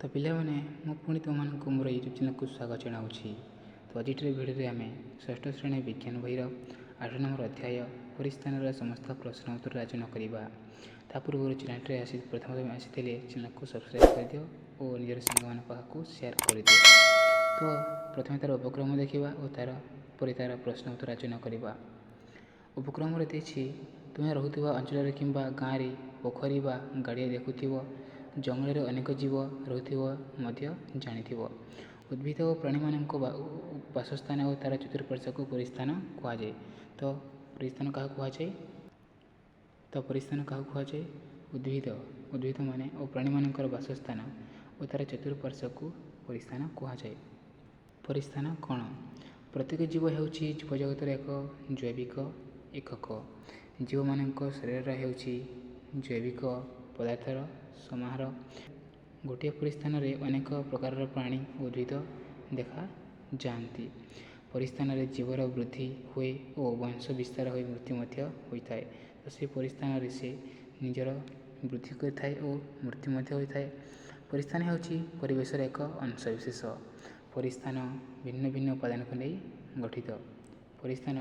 ତ ପିଲାମାନେ, ମୁଁ ପୁଣି ତୁମମାନଙ୍କୁ ମୋର ୟୁଟ୍ୟୁବ୍ ଚ୍ୟାନେଲ୍କୁ ସ୍ୱାଗତ ଜଣାଉଛି। ତ ଆଜିଟିର ଭିଡ଼ିଓରେ ଆମେ ଷଷ୍ଠ ଶ୍ରେଣୀ ବିଜ୍ଞାନ ବହିର 8 ନମ୍ବର ଅଧ୍ୟାୟ ପରିସ୍ଥାନର ସମସ୍ତ ପ୍ରଶ୍ନ ଉତ୍ତର ଆଲୋଚନା କରିବା। ତା ପୂର୍ବରୁ ଚ୍ୟାନେଲ୍ଟିରେ ଆସି ପ୍ରଥମ ତମେ ଆସିଥିଲେ ଚ୍ୟାନେଲ୍କୁ ସବସ୍କ୍ରାଇବ୍ କରିଦିଅ ଓ ନିଜର ସାଙ୍ଗମାନଙ୍କ ପାଖକୁ ସେୟାର କରିଦିଅ। ତ ପ୍ରଥମେ ତା'ର ଉପକ୍ରମ ଦେଖିବା ଓ ତା'ର ପରେ ତା'ର ପ୍ରଶ୍ନ ଉତ୍ତର ଆଲୋଚନା କରିବା। ଉପକ୍ରମରେ ଦେଇଛି, ତୁମେ ରହୁଥିବା ଅଞ୍ଚଳରେ କିମ୍ବା ଗାଁରେ ପୋଖରୀ ବା ଗାଡ଼ିଆ ଦେଖୁଥିବ, ଜଙ୍ଗଲରେ ଅନେକ ଜୀବ ରହୁଥିବ ମଧ୍ୟ ଜାଣିଥିବ। ଉଦ୍ଭିଦ ଓ ପ୍ରାଣୀମାନଙ୍କ ବାସସ୍ଥାନ ଓ ତା'ର ଚତୁଃପାର୍ଶ୍ୱକୁ ପରିସ୍ଥାନ କୁହାଯାଏ। ତ ପରିସ୍ଥାନ କାହାକୁ କୁହାଯାଏ? ତ ପରିସ୍ଥାନ କାହାକୁ କୁହାଯାଏ? ଉଦ୍ଭିଦମାନେ ଓ ପ୍ରାଣୀମାନଙ୍କର ବାସସ୍ଥାନ ଓ ତା'ର ଚତୁଃପାର୍ଶ୍ୱକୁ ପରିସ୍ଥାନ କୁହାଯାଏ। ପରିସ୍ଥାନ କ'ଣ? ପ୍ରତ୍ୟେକ ଜୀବ ହେଉଛି ଜୀବଜଗତର ଏକ ଜୈବିକ ଏକକ। ଜୀବମାନଙ୍କ ଶରୀର ହେଉଛି ଜୈବିକ ପଦାର୍ଥର ସମାହାର। ଗୋଟିଏ ପରିସ୍ଥାନରେ ଅନେକ ପ୍ରକାରର ପ୍ରାଣୀ ଉଦ୍ଭିଦ ଦେଖାଯାଆନ୍ତି। ପରିସ୍ଥାନରେ ଜୀବର ବୃଦ୍ଧି ହୁଏ ଓ ବଂଶ ବିସ୍ତାର ହୋଇ ମୃତ୍ୟୁ ମଧ୍ୟ ହୋଇଥାଏ। ତ ସେ ପରିସ୍ଥାନରେ ସେ ନିଜର ବୃଦ୍ଧି କରିଥାଏ ଓ ମୃତ୍ୟୁ ମଧ୍ୟ ହୋଇଥାଏ। ପରିସ୍ଥାନ ହେଉଛି ପରିବେଶର ଏକ ଅଂଶବିଶେଷ। ପରିସ୍ଥାନ ଭିନ୍ନ ଭିନ୍ନ ଉପାଦାନକୁ ନେଇ ଗଠିତ। ପରିସ୍ଥାନ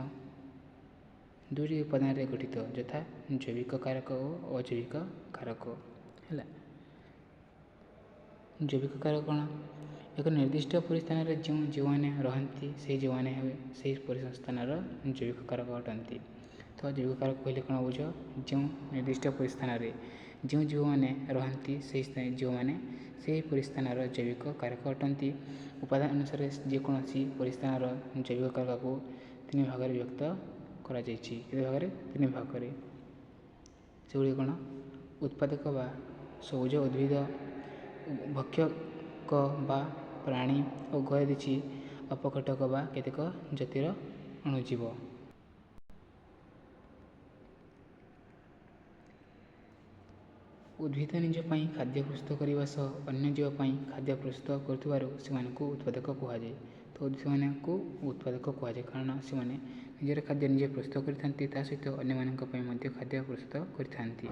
ଦୁଇଟି ଉପାଦାନରେ ଗଠିତ, ଯଥା ଜୈବିକ କାରକ ଓ ଅଜୈବିକ କାରକ। ହେଲା, ଜୈବିକ କାରକ କ'ଣ? ଏକ ନିର୍ଦ୍ଦିଷ୍ଟ ପରିସ୍ଥାନରେ ଯେଉଁ ଜୀବମାନେ ରହନ୍ତି, ସେହି ଜୀବମାନେ ହେବେ ସେହି ପରିସ୍ଥାନର ଜୈବିକ କାରକ ଅଟନ୍ତି। ତ ଜୈବିକ କାରକ କହିଲେ କ'ଣ ବୁଝ? ଯେଉଁ ନିର୍ଦ୍ଦିଷ୍ଟ ପରିସ୍ଥାନରେ ଯେଉଁ ଜୀବମାନେ ରହନ୍ତି, ସେହି ଜୀବମାନେ ସେହି ପରିସ୍ଥାନର ଜୈବିକ କାରକ ଅଟନ୍ତି। ଉପାଦାନ ଅନୁସାରେ ଯେକୌଣସି ପରିସ୍ଥାନର ଜୈବିକ କାରକକୁ ତିନି ଭାଗରେ ବିଭକ୍ତ କରାଯାଇଛି। କେତେ ଭାଗରେ? ତିନି ଭାଗରେ। ସେଗୁଡ଼ିକ କ'ଣ? ଉତ୍ପାଦକ ବା ସବୁଜ ଉଦ୍ଭିଦ, ଭକ୍ଷକ ବା ପ୍ରାଣୀ ଓ ଘରେ ଦେଇଛି ଅପଘଟକ ବା କେତେକ ଜାତିର ଅଣୁଜୀବ। ଉଦ୍ଭିଦ ନିଜ ପାଇଁ ଖାଦ୍ୟ ପ୍ରସ୍ତୁତ କରିବା ସହ ଅନ୍ୟ ଜୀବ ପାଇଁ ଖାଦ୍ୟ ପ୍ରସ୍ତୁତ କରୁଥିବାରୁ ସେମାନଙ୍କୁ ଉତ୍ପାଦକ କୁହାଯାଏ। ତ ସେମାନଙ୍କୁ ଉତ୍ପାଦକ କୁହାଯାଏ କାରଣ ସେମାନେ ନିଜର ଖାଦ୍ୟ ନିଜେ ପ୍ରସ୍ତୁତ କରିଥାନ୍ତି, ତା ସହିତ ଅନ୍ୟମାନଙ୍କ ପାଇଁ ମଧ୍ୟ ଖାଦ୍ୟ ପ୍ରସ୍ତୁତ କରିଥାନ୍ତି।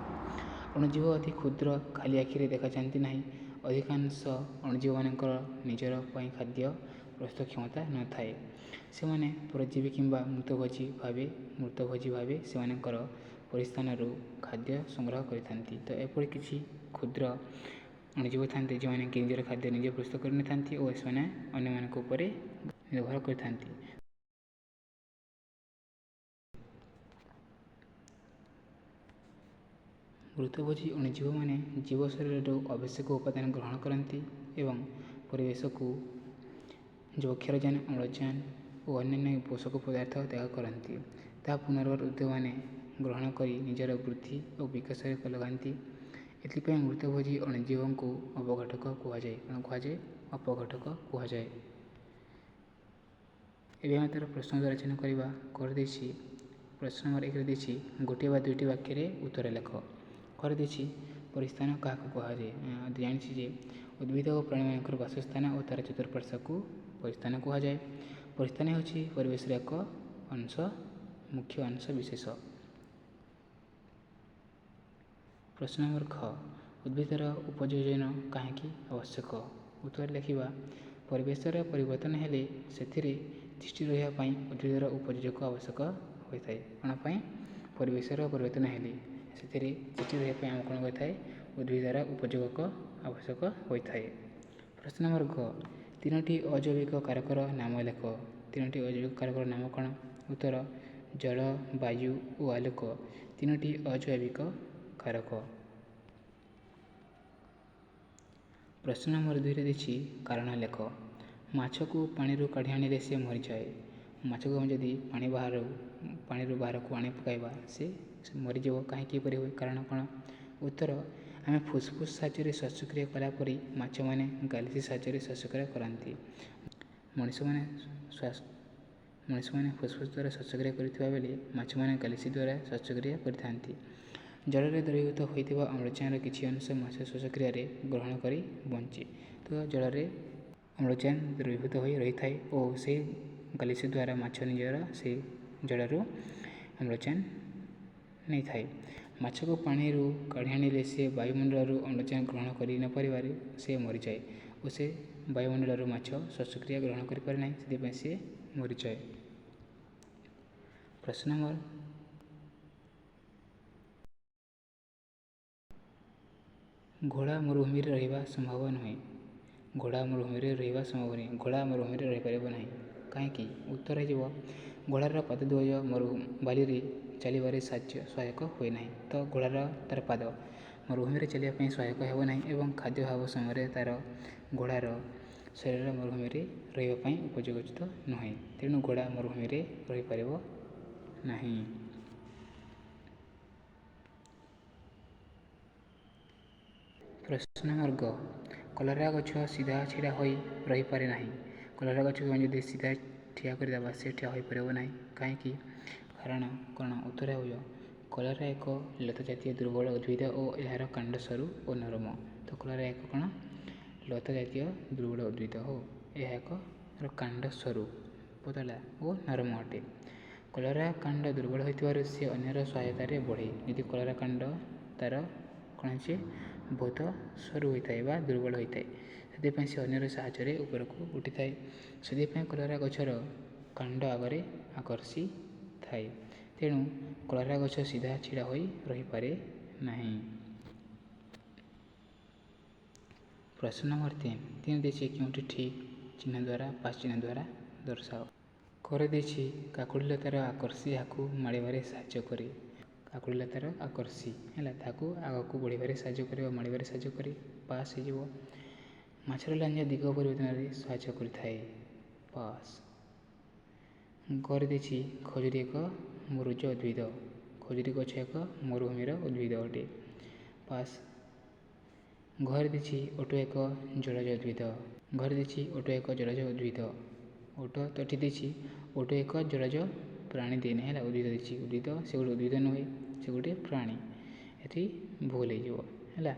ଅଣୁଜୀବ ଅତି କ୍ଷୁଦ୍ର, ଖାଲି ଆଖିରେ ଦେଖାଯାଆନ୍ତି ନାହିଁ। ଅଧିକାଂଶ ଅଣୁଜୀବମାନଙ୍କର ନିଜର ପାଇଁ ଖାଦ୍ୟ ପ୍ରସ୍ତୁତ କ୍ଷମତା ନଥାଏ। ସେମାନେ ପରଜୀବୀ କିମ୍ବା ମୃତଭୋଜୀ ଭାବେ ସେମାନଙ୍କର ପରିସ୍ଥାନରୁ ଖାଦ୍ୟ ସଂଗ୍ରହ କରିଥାନ୍ତି। ତ ଏପରି କିଛି କ୍ଷୁଦ୍ର ଅଣୁଜୀବ ଥାନ୍ତି, ଯେଉଁମାନେ କି ନିଜର ଖାଦ୍ୟ ନିଜେ ପ୍ରସ୍ତୁତ କରିନଥାନ୍ତି ଓ ସେମାନେ ଅନ୍ୟମାନଙ୍କ ଉପରେ ନିର୍ଭର କରିଥାନ୍ତି। ମୃତଭୋଜୀ ଅଣୁଜୀବମାନେ ଜୀବ ଶରୀରରୁ ଆବଶ୍ୟକ ଉପାଦାନ ଗ୍ରହଣ କରନ୍ତି ଏବଂ ପରିବେଶକୁ ଯବକ୍ଷାରଜାନ, ଅମ୍ଳଜାନ ଓ ଅନ୍ୟାନ୍ୟ ପୋଷକ ପଦାର୍ଥ ତ୍ୟାଗ କରନ୍ତି। ତାହା ପୁନର୍ବାର ଉଦ୍ଭିଦମାନେ ଗ୍ରହଣ କରି ନିଜର ବୃଦ୍ଧି ଓ ବିକାଶରେ ଲଗାନ୍ତି। ଏଥିପାଇଁ ମୃତଭୋଜୀ ଅଣୁଜୀବଙ୍କୁ ଅପଘଟକ କୁହାଯାଏ। କ'ଣ କୁହାଯାଏ? ଅପଘଟକ କୁହାଯାଏ। ଏବେ ଆମେ ତା'ର ପ୍ରଶ୍ନ ଆଲୋଚନା କରିବା। କରିଦେଇଛି, ପ୍ରଶ୍ନ ନମ୍ବର 1ରେ ଦେଇଛି, ଗୋଟିଏ ବା ଦୁଇଟି ବାକ୍ୟରେ ଉତ୍ତର ଲେଖ। କରିଦେଇଛି, ପରିସ୍ଥାନ କାହାକୁ କୁହାଯାଏ? ଜାଣିଛି ଯେ ଉଦ୍ଭିଦ ଓ ପ୍ରାଣୀମାନଙ୍କର ବାସସ୍ଥାନ ଓ ତା'ର ଚତୁଃପାର୍ଶ୍ୱକୁ ପରିସ୍ଥାନ କୁହାଯାଏ। ପରିସ୍ଥାନ ହେଉଛି ପରିବେଶର ଏକ ଅଂଶ, ମୁଖ୍ୟ ଅଂଶ ବିଶେଷ। ପ୍ରଶ୍ନ ନମ୍ବର ଖ, ଉଦ୍ଭିଦର ଉପଯୋଜନ କାହିଁକି ଆବଶ୍ୟକ? ଉତ୍ତର ଲେଖିବା, ପରିବେଶର ପରିବର୍ତ୍ତନ ହେଲେ ସେଥିରେ ତିଷ୍ଠି ରହିବା ପାଇଁ ଉଦ୍ଭିଦର ଉପଯୋଜକ ଆବଶ୍ୟକ ହୋଇଥାଏ। କ'ଣ ପାଇଁ? ପରିବେଶର ପରିବର୍ତ୍ତନ ହେଲେ ସେଥିରେ ତିଷ୍ଠି ରହିବା ପାଇଁ ଆମେ କ'ଣ କରିଥାଏ? ଉଦ୍ଭିଦର ଉପଯୋଗକ ଆବଶ୍ୟକ ହୋଇଥାଏ। ପ୍ରଶ୍ନ ନମ୍ବର ଘ, ତିନୋଟି ଅଜୈବିକ କାରକର ନାମ ଲେଖ। ତିନୋଟି ଅଜୈବିକ କାରକର ନାମ କ'ଣ? ଉତ୍ତର, ଜଳ, ବାୟୁ ଓ ଆଲୋକ ତିନୋଟି ଅଜୈବିକ କାରକ। ପ୍ରଶ୍ନ ନମ୍ବର 2ରେ ଦେଇଛି, କାରଣ ଲେଖ। ମାଛକୁ ପାଣିରୁ କାଢ଼ି ଆଣିଲେ ସେ ମରିଯାଏ। ମାଛକୁ ଆମେ ଯଦି ପାଣିରୁ ବାହାରକୁ ଆଣି ପକାଇବା, ସେ ମରିଯିବ। କାହିଁକି ଏପରି ହୁଏ? କାରଣ କ'ଣ? ଉତ୍ତର, ଆମେ ଫୁସ୍ଫୁସ୍ ସାହାଯ୍ୟରେ ଶ୍ୱାସକ୍ରିୟା କଲା ପରି ମାଛମାନେ ଗାଲିସି ସାହାଯ୍ୟରେ ଶ୍ୱାସକ୍ରିୟା କରନ୍ତି। ମଣିଷମାନେ ଫୁସ୍ଫୁସ୍ ଦ୍ୱାରା ଶ୍ୱାସକ୍ରିୟା କରୁଥିବା ବେଳେ ମାଛମାନେ ଗାଲିସି ଦ୍ୱାରା ଶ୍ୱାସକ୍ରିୟା କରିଥାନ୍ତି। ଜଳରେ ଦ୍ରବୀଭୂତ ହୋଇଥିବା ଅମ୍ଳଜାନର କିଛି ଅଂଶ ମାଛ ଶ୍ୱାସକ୍ରିୟାରେ ଗ୍ରହଣ କରି ବଞ୍ଚେ। ତ ଜଳରେ ଅମ୍ଳଜାନ ଦ୍ରବୀଭୂତ ହୋଇ ରହିଥାଏ ଓ ସେହି ଗାଲିସି ଦ୍ୱାରା ମାଛ ନିଜର ସେଇ ଜଳରୁ ଅମ୍ଳଜାନ ନେଇଥାଏ। ମାଛକୁ ପାଣିରୁ କାଢ଼ି ଆଣିଲେ ସେ ବାୟୁମଣ୍ଡଳରୁ ଅମ୍ଳଜାନ ଗ୍ରହଣ କରି ନପାରିବାରେ ସେ ମରିଯାଏ ଓ ସେ ବାୟୁମଣ୍ଡଳରୁ ମାଛ ଶ୍ୱାସକ୍ରିୟା ଗ୍ରହଣ କରିପାରେ ନାହିଁ, ସେଥିପାଇଁ ସେ ମରିଯାଏ। ପ୍ରଶ୍ନ ନମ୍ବର ଘୋଡ଼ା ମରୁଭୂମିରେ ରହିବା ସମ୍ଭବ ନୁହେଁ। ଘୋଡ଼ା ମରୁଭୂମିରେ ରହିବା ସମ୍ଭବ ନୁହେଁ। ଘୋଡ଼ା ମରୁଭୂମିରେ ରହିପାରିବ ନାହିଁ କାହିଁକି? ଉତ୍ତର ହେଇଯିବ, ଘୋଡ଼ାର ପାଦଦ୍ୱୟ ମରୁ ବାଲିରେ ଚାଲିବାରେ ସାହାଯ୍ୟ ସହାୟକ ହୁଏ ନାହିଁ। ତ ଘୋଡ଼ାର ତା'ର ପାଦ ମରୁଭୂମିରେ ଚାଲିବା ପାଇଁ ସହାୟକ ହେବ ନାହିଁ ଏବଂ ଖାଦ୍ୟ ଅଭାବ ସମୟରେ ତା'ର ଘୋଡ଼ାର ଶରୀର ମରୁଭୂମିରେ ରହିବା ପାଇଁ ଉପଯୋଗିତ ନୁହେଁ। ତେଣୁ ଘୋଡ଼ା ମରୁଭୂମିରେ ରହିପାରିବ ନାହିଁ। ପ୍ରଶ୍ନ ବର୍ଗ, କଲରା ଗଛ ସିଧା ଛିଡ଼ା ହୋଇ ରହିପାରେ ନାହିଁ। କଲରା ଗଛକୁ ଆମେ ଯଦି ସିଧା ଠିଆ କରିଦେବା, ସେ ଠିଆ ହୋଇପାରିବ ନାହିଁ କାହିଁକି? କାରଣ କ'ଣ? ଉତ୍ତର ହେବ, କଲରା ଏକ ଲତା ଜାତୀୟ ଦୁର୍ବଳ ଉଦ୍ଭିଦ ଓ ଏହାର କାଣ୍ଡ ସରୁ ଓ ନରମ। ତ କଲରା ଏକ କ'ଣ? ଲତା ଜାତୀୟ ଦୁର୍ବଳ ଉଦ୍ଭିଦ ହଉ, ଏହା ଏକ କାଣ୍ଡ ସରୁ, ପତଳା ଓ ନରମ ଅଟେ। କଲରା କାଣ୍ଡ ଦୁର୍ବଳ ହୋଇଥିବାରୁ ସେ ଅନ୍ୟର ସହାୟତାରେ ବଢ଼େ। ଯଦି କଲରା କାଣ୍ଡ ତା'ର କ'ଣ ହେଇଛି, ବହୁତ ସରୁ ହୋଇଥାଏ ବା ଦୁର୍ବଳ ହୋଇଥାଏ, ସେଥିପାଇଁ ସେ ଅନ୍ୟର ସାହାଯ୍ୟରେ ଉପରକୁ ଉଠିଥାଏ। ସେଥିପାଇଁ କଲରା ଗଛର କାଣ୍ଡ ଆଗରେ ଆକର୍ଷି ଥାଏ। ତେଣୁ କଲରା ଗଛ ସିଧା ଛିଡ଼ା ହୋଇ ରହିପାରେ ନାହିଁ। ପ୍ରଶ୍ନ ନମ୍ବର 3। 3 ଦେଇଛି, କେଉଁଠି ଠିକ୍ ଚିହ୍ନ ଦ୍ୱାରା ପାସ୍ ଚିହ୍ନ ଦ୍ୱାରା ଦର୍ଶାଅ। କରିଦେଇଛି, କାକୁଡ଼ି ଲତାର ଆକର୍ଷି ଏହାକୁ ମାଡ଼ିବାରେ ସାହାଯ୍ୟ କରେ। କାକୁଡ଼ି ଲତାର ଆକର୍ଷି ହେଲା ତାହାକୁ ଆଗକୁ ବଢ଼ିବାରେ ସାହାଯ୍ୟ କରେ ବା ମାଡ଼ିବାରେ ସାହାଯ୍ୟ କରେ, ପାସ୍ ହେଇଯିବ। ମାଛର ଲାଞ୍ଜ ଦିଗ ପରିବର୍ତ୍ତନରେ ସାହାଯ୍ୟ କରିଥାଏ, ପାସ୍। କରିଦେଇଛି, ଖଜୁରୀ ଏକ ମରୁଜ ଉଦ୍ଭିଦ। ଖଜୁରୀ ଗଛ ଏକ ମରୁଭୂମିର ଉଦ୍ଭିଦ ଅଟେ, ପାସ୍। ଘରେ ଦେଇଛି, ଓଟ ଏକ ଜଳଜ ଉଦ୍ଭିଦ। ଘରେ ଦେଇଛି, ଓଟ ଏକ ଜଳଜ ଉଦ୍ଭିଦ। ଓଟ ତ ଏଠି ଦେଇଛି, ଓଟ ଏକ ଜଳଜ ପ୍ରାଣୀ ଦେଇନି ହେଲା, ଉଦ୍ଭିଦ ଦେଇଛି। ଉଦ୍ଭିଦ ସେ ଗୋଟେ ଉଦ୍ଭିଦ ନୁହେଁ, ସେ ଗୋଟେ ପ୍ରାଣୀ, ଏଠି ଭୁଲ ହେଇଯିବ ହେଲା।